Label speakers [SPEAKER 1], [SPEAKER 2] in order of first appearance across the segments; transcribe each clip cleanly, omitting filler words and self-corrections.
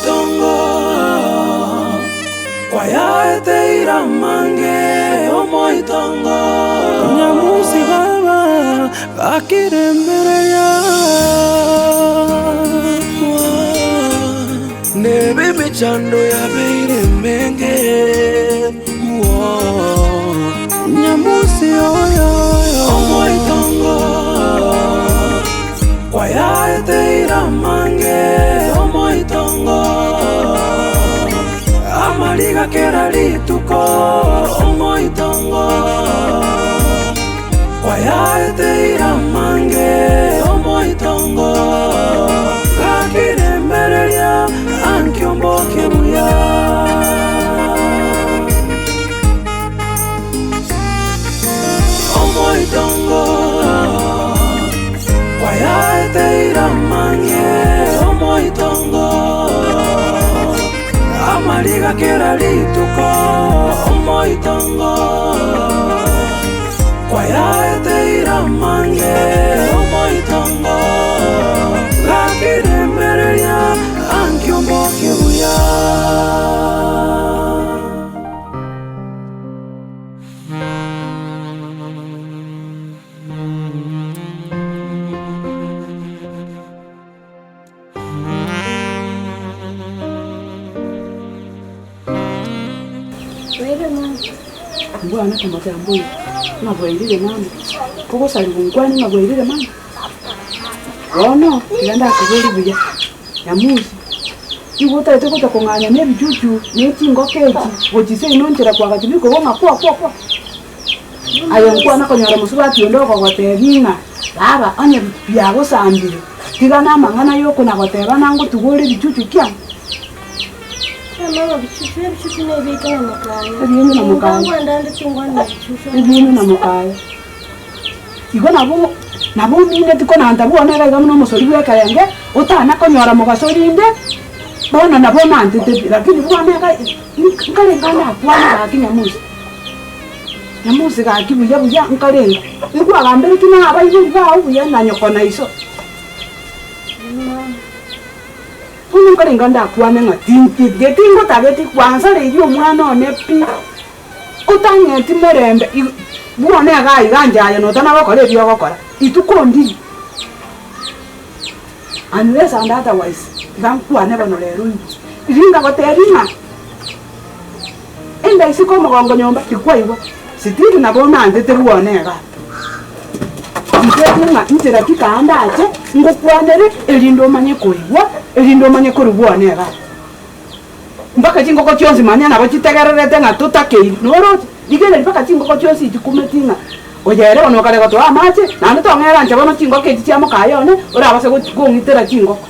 [SPEAKER 1] Omoitongo kwayaete iramange omoitongo Nyamusi baba gakiremereria Nebe emechando yabeire emenge Nyamusi oyo omoitongo Kwayaete iramange omoitongo Amariga kera rituko omoitongo Kwayaete iramange omoitongo Gakiremereria ankiomboke buya. Omoitongo kwayaete iramange omoitongo Amariga kera rituko omoitongo Kwayaete iramange omoitongo Gakiremereria ankiombokie buya.
[SPEAKER 2] Mbwana akamotebia, Mbuya, ng'a bwairire mama, kogosarigwa nkwane ng'a bwairire mama? Bono tiga ndakoborie buya, Nyamusi, igo otagete gocha kong'anya na ebichuchu ne chingoko echi gochia seino nchera kwagacha bikoigwa ng'a kwa kwa kwa. Aye nkwana konyora mosubati onde okogotebia ng'a baba onye biagosambire, tiga namang'ana y'okonagoteba nangotugore ebichuchu kiane. Ebiinu na mokaye. Ebiinu na mokaye. Igo nabo nabo omineti konanta bwone iga iga buna omosori bw'ekerenge, otana konyora mogaso rinde, bono nabo onantete pi, lakini bwane iga nkarenge nakwane gaki nyamusi. Nyamusi gaki buya buya nkarenga, nkwagambere ki na abaibori bao buya na nyoko na iso. Bono nkarenga ndakwane ng'a tintigeti tingotageti kwansareirie omwana one pi, otang'eti morembe bwone iga iga inche aye notana gokora ebi ogokora, rituko ndiri. Unless and otherwise, iga nkwane bono rero inwe, riria ngagotebi ng'a enda isiko omogongo nyomba tikwaigwa, sitiri nabo onantete bwone igaa. Ntebi ng'a inchera ki kaa ndache ngokwanere erinde omanye koigwa, erinde omanye korwa bwone igaa. Mpaka chingoko chionsi manya nabo chitegererete ng'a totakeiri, noroche? Rigereria mpaka chingoko chionsi chikumeti ng'a oyo ere bono okare gotoa amache, naende tong'era inche bono chingoko echi chia mokaye one, orabase kong'itera chingoko.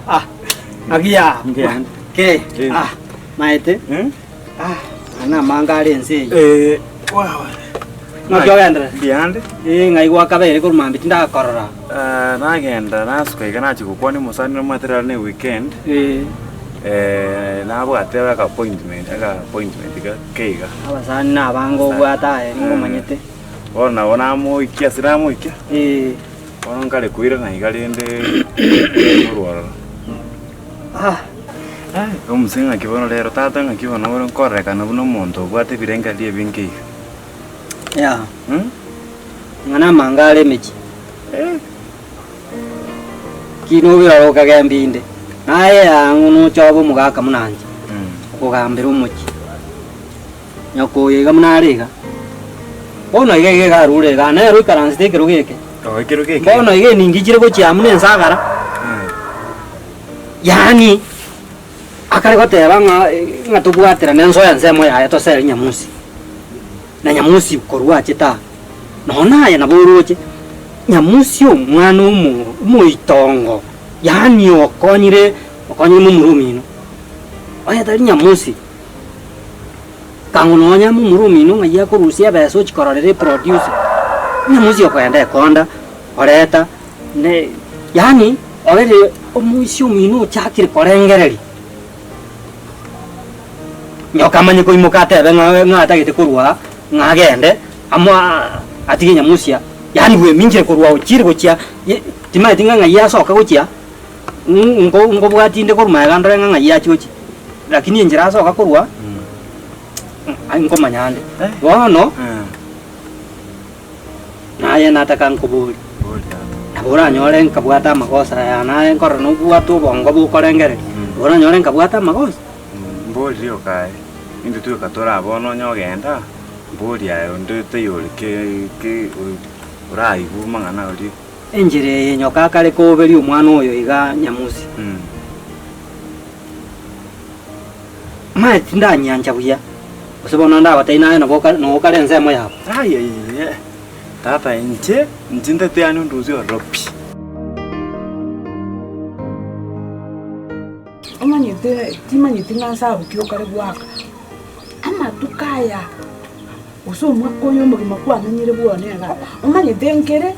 [SPEAKER 3] Ah, agiya. Ke. Ah, maete. Ah, ana manga are ense eye.
[SPEAKER 4] Eh, wawa.
[SPEAKER 3] Naki ogenderere?
[SPEAKER 4] Mbuya nde.
[SPEAKER 3] Eh, ng'ai gwakabeire korwa mambia tindakorora.
[SPEAKER 4] Ah, nagenda nasuka iga nachia gokwania omosani nomanyete rero ne weekend.
[SPEAKER 3] Eh.
[SPEAKER 4] Eh, nabwate aka appointment, aka appointment gake iga.
[SPEAKER 3] Abasani nabange obwate aye nigo omanyete.
[SPEAKER 4] Bono nabo namoikia ase namoikia.
[SPEAKER 3] Eh.
[SPEAKER 4] Bono nkare koirana iga rende korwa ororo.
[SPEAKER 3] Ah.
[SPEAKER 4] Omose ng'aki bono rero tata ng'aki bono ore nkorerekana buna omonto obwate ebirengererio ebinge iga.
[SPEAKER 3] Yea. Ng'a namanga are emechie. Ki nobirore okagembia inde, naye ang'o nochobe omogaka buna inche, okogambera omochie. Nyoko oyo iga buna are iga. Bono iga iga iga arure iga, nere oikaransete ekerogo eke.
[SPEAKER 4] Oo ekerogo eke.
[SPEAKER 3] Bono iga eningichire gochia buna ensagara, yaani akare goteba ng'a ng'a tobwaterane ensoe ensemo yaye tosere nyamusi. Na nyamusi korwa achete aa, nonya naye nabo oroche, nyamusi omwana omo omoitongo, yaani okonyire okonyire momura omino. Onye tari nyamusi, kang'u nonya momura omino ng'ai akorusia ebesa ochia kororera eproducer, nyamusi okogenda ekonda, oreta. Ne yaani orere omoisia omino ochakire korengereria. Nyoka amanye koimoka atebe ng'a ng'a atagete korwa aa, ng'a agende amo aa atige nyamusia, yaani bweminchire korwa ochire gochia ye timanyeti ng'a ng'ai asoka gochia, nko nkobwati inde korwa magega ndore ng'a ng'ai achia gochia, lakini enchera asoka korwa, aye nkomanya ande. Bono, naye nataka nkoborie, nabo oranyore nkabwata amagoso aya naye nkorora nobwate obongo bokorengereria, oranyore nkabwate amagoso.
[SPEAKER 4] Mbori rioka aye, intwe tweka tore aa bono onye ogenda, mbori aye onde taiyo ore ke ke oraigwe amang'ana aria.
[SPEAKER 3] Enchera eye nyoka akare koberia omwana oyo iga nyamusi. Mani tindanyiancha buya, gose bono ndagotebi naye nabo okare noo okare ensemo yabo.
[SPEAKER 4] Ayaiyaia, tata inche, inche ntete yaani ondusie ororo pi.
[SPEAKER 2] Omanyete timanyeti ng'a nsabu ki okare goaka, amatuko aya gose omwaka oyo omogima kwamenyire bwone igaa, omanyete nkere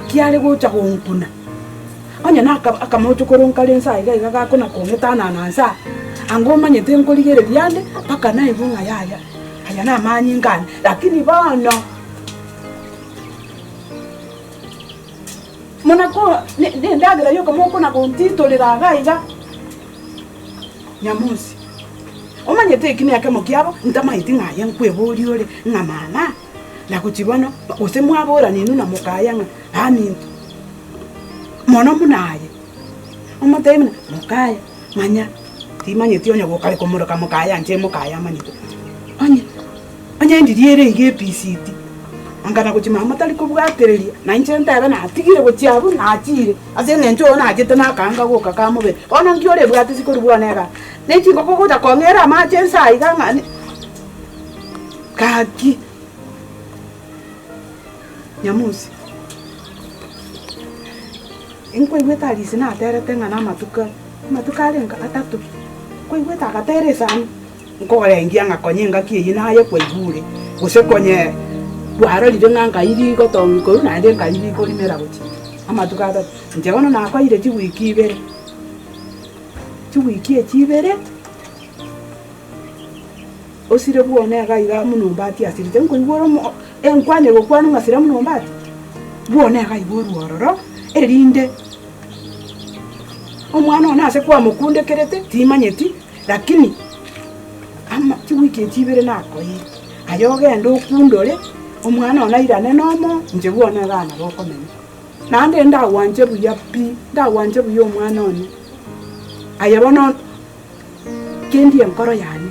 [SPEAKER 2] kiare gocha gonkuna, onye na aka akamochokoro nkare nsa iga iga gakona kong'etanana nsa, anga omanyete nkorigereria ande mpaka naigwe ng'a yaya, aya namanyinga ane, lakini bono. Muna ko nendagera yoka mokona gontitorera iga iga nyamusi. Omanyete eki nekemo kiabo, ntamaeti ng'a aye nkweboria ore ng'a mama, na gochia bono gose mwaborana inwe na mokaya ng'a baminto, mono buna aye, omotebie buna mokaya manya timanyeti onye gokare komoroka mokaya inche mokaya amanyete, onye. Onye ndiria ere iga episiti, anga na gochia mama tari kobwatereria, na inche ntebe natigire gochia abwo nachire, ase eng'encho oyo nachete nakaanga goka ka mobere. Bono nki orebwate ase korwa bwane igaa? Ne chingoko ogocha kong'era amache nsa iga ng'a ne gaki nyamusi, nkoigwete Alice naterete ng'a na amatuko amatuko arenge atato, nkoigwete agatera esani. Nkorengia ng'a konya engaki eyio naye kwaigure, gose konye kwarorire ng'a nkai rigotongi korwa naende nkai rikorimera gochia amatuko atato. Inche bono nakoeire chiwiki ibere, chiwiki echi ibere, osire bwone iga iga buna ombati asirete, nkoigwa ore omo enkwana egokwanwa ng'a sira buna ombati, bwone iga iga orwe ororo, erinde omwana one ase kwamokundekerete timanyeti. Lakini ama chiwiki echi ibere nakoeire, aye ogende okundore, omwana one airane nomo, inche bwone iga nabo okomenya. Naende ndagwanche buya pi, ndagwanche buya omwana one. Aye bono kendie enkoro yane,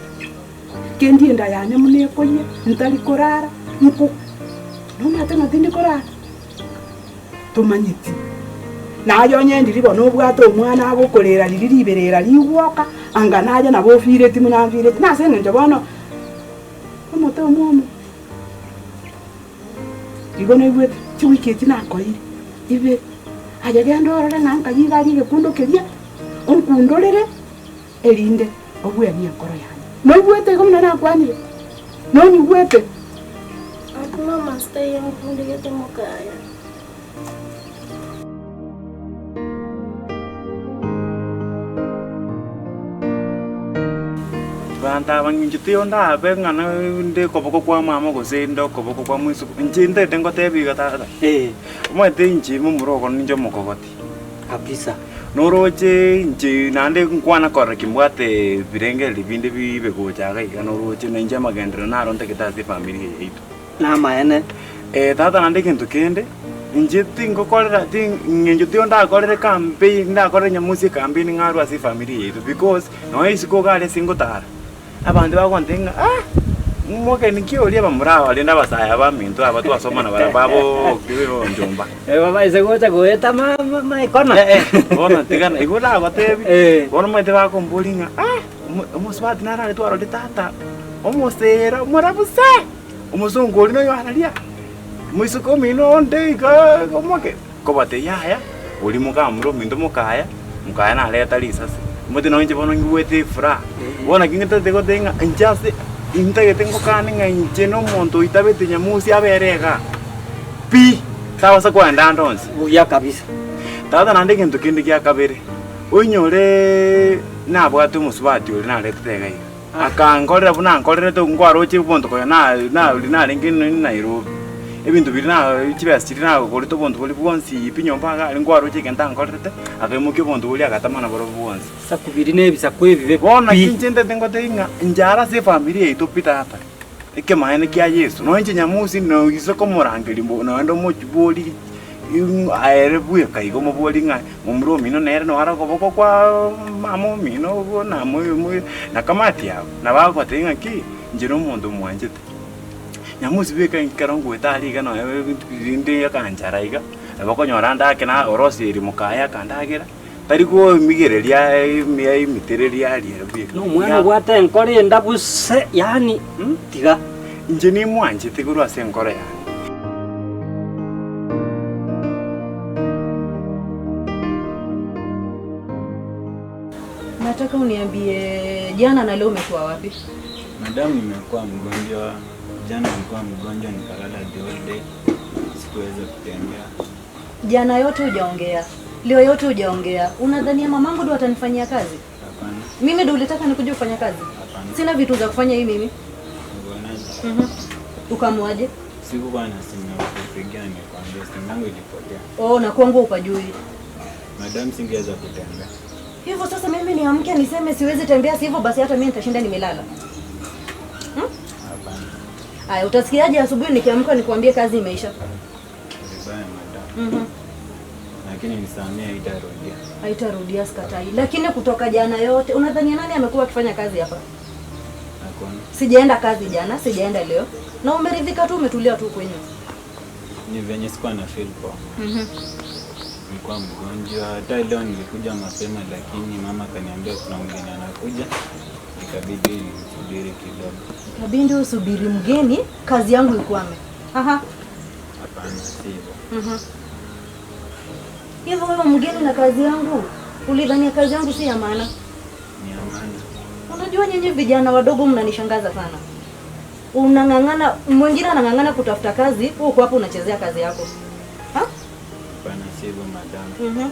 [SPEAKER 2] kendie enda yane buna ekoyia, ntari korara, nko nomanyete ng'a tindi korara. Tomanyeti. Naye onye ndiri bono obwate omwana agokorera riria riberera rigwoka, anga naye nabo ofireti buna mfireti, nase eng'encho bono omote omwomo. Igo naigwete chiwiki echi nakoeire ibere, aye genda orore ng'a nkai iga aria egekundo keria, onkundorere erinde obwanie enkoro yane. Noigwete igo buna nakwanire? Nonyigwete?
[SPEAKER 5] Ati mama sitaiyo nkundegete mokaya.
[SPEAKER 4] Abanto aba ng'inche tiyo ndabe ng'a nde okoboko kwa mama gose nde okoboko kwa moiseke, inche ntagete ngotebie iga tata, omanyete inche momura oko ninche omokogoti.
[SPEAKER 3] Kabisa.
[SPEAKER 4] Noroche inche naende nkwana korora ki mbwate ebirengererio binde bibe gocha iga iga noroche na inche amagenderero naro ntagete ase efamiri eye yaito.
[SPEAKER 3] Namaene.
[SPEAKER 4] Tata naende egento kende, inche tingokorera ti ng'encho tiyo ndakorere campaign ndakorere nyamosi ecampaign ng'a arwe ase efamiri eye yaito because nonye isiko iga aria ase ngotara. Abanto bagontebia ng'a ah, omogeni ki oria bamura aba rende abasae abaminto aba twasoma na barabwo aboo onchomba.
[SPEAKER 3] Babaise gocha goeta maekona.
[SPEAKER 4] Bono tigana igo nagotebi, bono omanyete bakomboria ng'a ah, omosubati naro aria twarorire tata, omosera omorabu se, omosongo oria noyo araria, moiseke omino onde igaa omoke. Nkobatebia yaya, oria mokamura ominto mokaya, mokaya nareta risasi. Omanyete nonye inche bono ngigwete efuraha, bono naki ntagete goteba ng'a inche ase intagete ngokane ng'a inche na omonto oitabete nyamosi abere igaa, pi, tabasa kogenda ande onsi.
[SPEAKER 3] Buya kabisa.
[SPEAKER 4] Tata naende egento kende gia kabere, oinyore nabwate omosubati oria naretete iga iga, akankorera buna ankorerete nkwaroche obonto konya na na narenge Nairobi, ebinto biria na chibesa chiria nagorete obonto boria bwonsi pi nyomba iga aria nkwaroche egento ankorerete, akaimokia obonto boria agatama naborobwo bwonsi.
[SPEAKER 3] Ebisaku biria na ebisaku ebibe
[SPEAKER 4] Bono naki
[SPEAKER 3] pi.
[SPEAKER 4] inche ntete ngotebie ng'a inche are ase efamiri yaito pi tata, ekemaene kia Yeso, nonya inche Nyamusi noise komorangeria mbo noende omochibori aere bweka igo omobori ng'a momura omino nere noare okoboko kwa mama omino ogo na na kamati yabo, nabo agotebia ng'a ki, inche na omonto omwanchete. Nyamusi bweka ekero ngoeta aria iga nonya ebinto binde akanchara iga, nabo okonyora ndake na oroseri mokaye akandagera. Tari komigereria emitereria aria ere bweka.
[SPEAKER 3] Nomwana obwate enkoro endabu se, yaani tiga.
[SPEAKER 4] Inche nimwanchete korwa ase enkoro yane.
[SPEAKER 6] Nataka uniambie jana na leo umekuwa wapi?
[SPEAKER 7] Madam, nimekuwa mgonjwa jana, nilikuwa mgonjwa nikalala the whole day, sikuweza kutembea.
[SPEAKER 6] Jana yote hujaongea, leo yote hujaongea. Unadhania mamangu ndo atanifanyia kazi?
[SPEAKER 7] Hapana,
[SPEAKER 6] Mimi ndo ulitaka nikuje kufanya kazi?
[SPEAKER 7] Hapana.
[SPEAKER 6] Sina vitu za kufanya hii mimi.
[SPEAKER 7] uonaje?
[SPEAKER 6] Ukamuaje?
[SPEAKER 7] Sikukuwa na simu ya kupigia, nikwambia simu yangu ilipotea.
[SPEAKER 6] Oh, na kwangu upajui.
[SPEAKER 7] Madam, singeweza kutembea.
[SPEAKER 6] Hivyo sasa mimi niamke niseme siwezi tembea, si hivyo basi hata mimi nitashinda nimelala.
[SPEAKER 7] Hapana,
[SPEAKER 6] Aya, utasikiaje asubuhi nikiamka nikwambie kazi imeisha?
[SPEAKER 7] vibaya madam. Lakini nisamee, haitarudia.
[SPEAKER 6] Haitarudia, sikatai. Lakini kutoka jana yote, unadhania nani amekuwa akifanya kazi hapa?
[SPEAKER 7] Hakuna.
[SPEAKER 6] Sijaenda kazi jana, sijaenda leo. Na umeridhika tu, umetulia tu kwenyu.
[SPEAKER 7] Ni venye sikuwa na feel poa. Nilikuwa mgonjwa. Hata leo nilikuja mapema, lakini mama akaniambia kuna mgeni anakuja, ikabidi nisubiri kidogo.
[SPEAKER 6] Ikabidi usubiri mgeni, kazi yangu ikwame. Aha.
[SPEAKER 7] Hapana, si hivyo.
[SPEAKER 6] Hivyo wewe mgeni na kazi yangu, ulidhania kazi yangu si ya maana?
[SPEAKER 7] Ni amana.
[SPEAKER 6] Unajua nyinyi vijana wadogo mnanishangaza sana. Unang'ang'ana, mwingine anang'ang'ana kutafuta kazi, wewe uko hapo unachezea kazi yako. Ha?
[SPEAKER 7] Hapana, si hivyo madam. Ni venye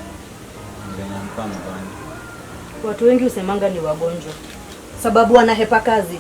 [SPEAKER 7] nilikuwa mgonjwa.
[SPEAKER 6] Watu wengi husemanga ni wagonjwa sababu wanahepa kazi.